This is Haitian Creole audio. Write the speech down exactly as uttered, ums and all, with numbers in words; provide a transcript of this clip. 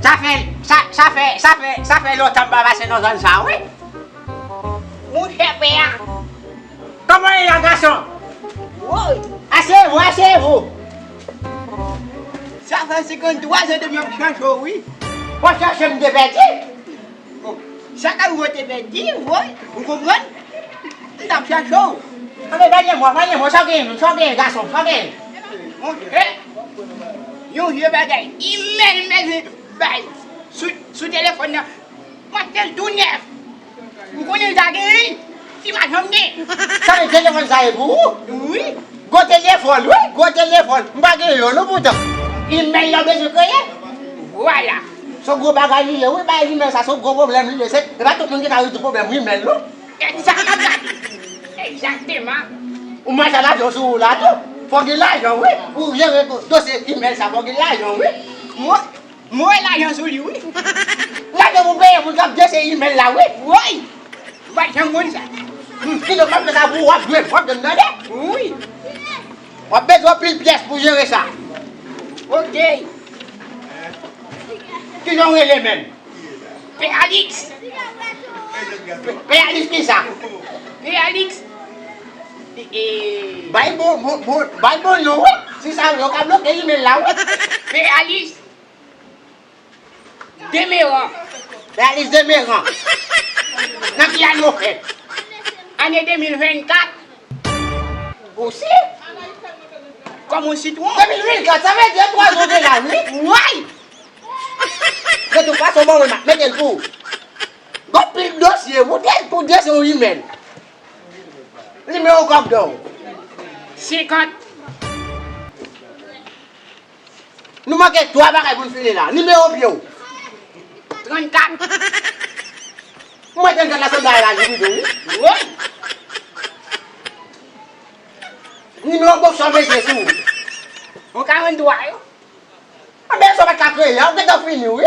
Sa fè, sa, sa fè, sa fè, sa fè lontan m pa pase nan zòn sa, wi. Monchè pè a. Comment il est, garçon? Woy. Asseyez-vous, asseyez-vous. Sa fè senkanntwa zan depi m ap chache w, wi. Mwen chache m te pèdi. Bon, sa ka ou te pèdi, woy, ou konprann? M t ap chache w. Anben, pale mwen, pale mwen, sa w genyen menm, sa w genyen, gason, sa w genyen? Monchè, yon vye bagay, imèl, imèl, bay, sou, sou telefòn nan. M achte l tou nèf. Ou konnen l ta genyen, si m pa janm gen. Sa vle telefòn sa e pou ou? Wi. Gwo telefòn, wi, gwo telefòn. M pa gen youn non poutan. Imèl la w bezwen kreye? Vwala. Se yon gwo bagay li ye, wi, bay imèl sa, se yon gwo pwoblèm li ye. Se, se pa tout moun ki ka rezoud pwoblèm imèl non. Egzakteman. Egzakteman. Ou manje lajan sou ou la tou. Fò gen lajan, wi. Pou jere dosye imèl sa, fò gen lajan, wi. Mwen, Mwen lajan sou li, wi. Lajan pou peye moun k ap dese imèl la, wi. Woy! Ou pa t janm konn sa. Hmm, kidonk m ap fè sa pou ou, w ap jwenn, w ap jwenn, tande? Wi. W ap bezwen anpil pyès pou jere sa. Oke. Kijan w rele menm? Pè Alix. Pè Alix kisa? Pè Alix. E, e. Bay bon, bon, bon, bay bon non, wi. Si sa, yo ka bloke imèl la, wi. Pè Alix. Demeran. Pè Alix Demeran. Nan ki ane w fèt? Ane de mil vennkat. Ou si? Kòm yon sitwon. De mil vennkat, sa vle di twa zan de la, wi. Woy! De tout fason, bon, mwen, m ap mete l pou ou. Gon pil dosye, pou de, pou dese yon imèl. Nimewo kòk dò w. Senkant. Nou manke twa bagay pou n fini la. Nimewo pye w. Trannkat. Mwen trannkat la se bagay la li pito, wi. Wi. Nimewo bòks w mete sou ou. Yon karanntwa yo. Anben sa w pa t ka kreye a, ou gentan fini, wi.